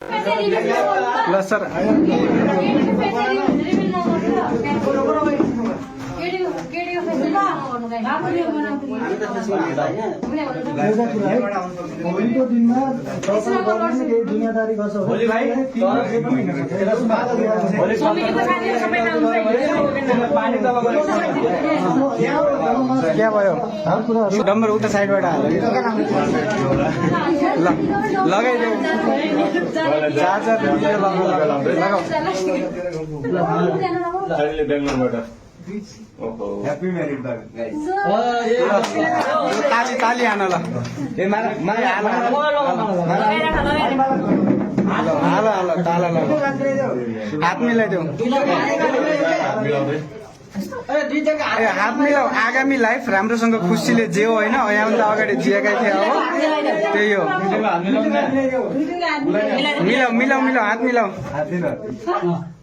ल सर भोलिको दिनमा दुनियादारी गर्छ क्या भयो डम्बर उता साइडबाट हाल ल लगाइदेऊ चार्जर लगाऊ बेंगलोरबाट ह्याप्पी म्यारिड ताली ताली आन ल हाल हाल ताला ल हात मिलाइदेऊ हात मिलाऊ आगामी लाइफ राम्रोसँग खुसीले जियो होइन यहाँभन्दा अगाडि जिएकै थिए अब त्यही हो मिलाऊ मिलाऊ मिलाऊ हात मिलाऊ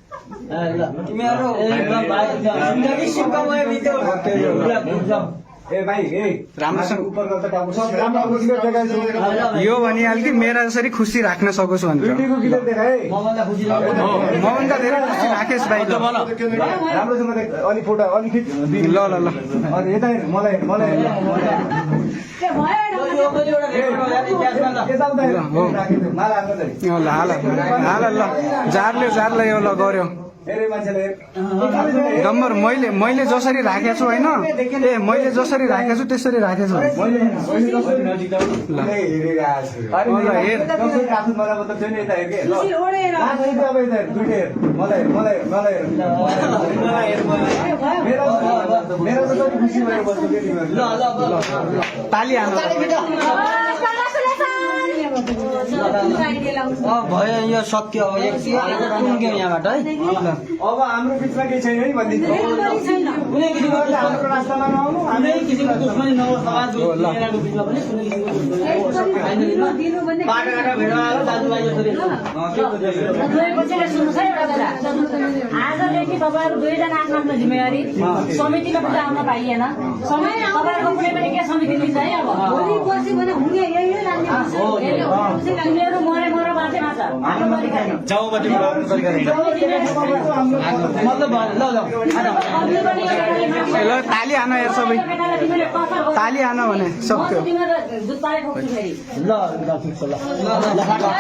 यो भनिहाल कि मेरा जसरी खुसी राख्न सकोस् भनेर मभन्दा धेरै खुसी राखेस् भाइ राम्रोसँग अलि फोटो अलि खिच ल ल ल यता मलाई मलाई हाल ल जारले यो ल गऱ्यो डम्बर मैले जसरी राखेको छु होइन मैले जसरी राखेको छु त्यसरी राखेको छु ताली हाल्नु भयो यो सत्य हो यहाँबाट है अब हाम्रो बिचमा केही छैन है भनिदिन्छ कुनै किसिमको हाम्रो रास्तामा नआउनु कुनै किसिमको दुश्मनी नहोस् समाज बिचमा पनि बाटाघाटा भेट आएर दाजुभाइ यसरी आजदेखि तपाईँहरू दुईजना आफ्नो आफ्नो जिम्मेवारी समितिमा पनि आउन पाइएन तपाईँहरूको कुनै पनि के समिति लिन्छ है अब भोलि पछि भने हुने यही तिमीहरू मरे मर बाँचेमा छ ल ताली हान यार सबै ताली हान भने सक्यो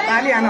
ताली हान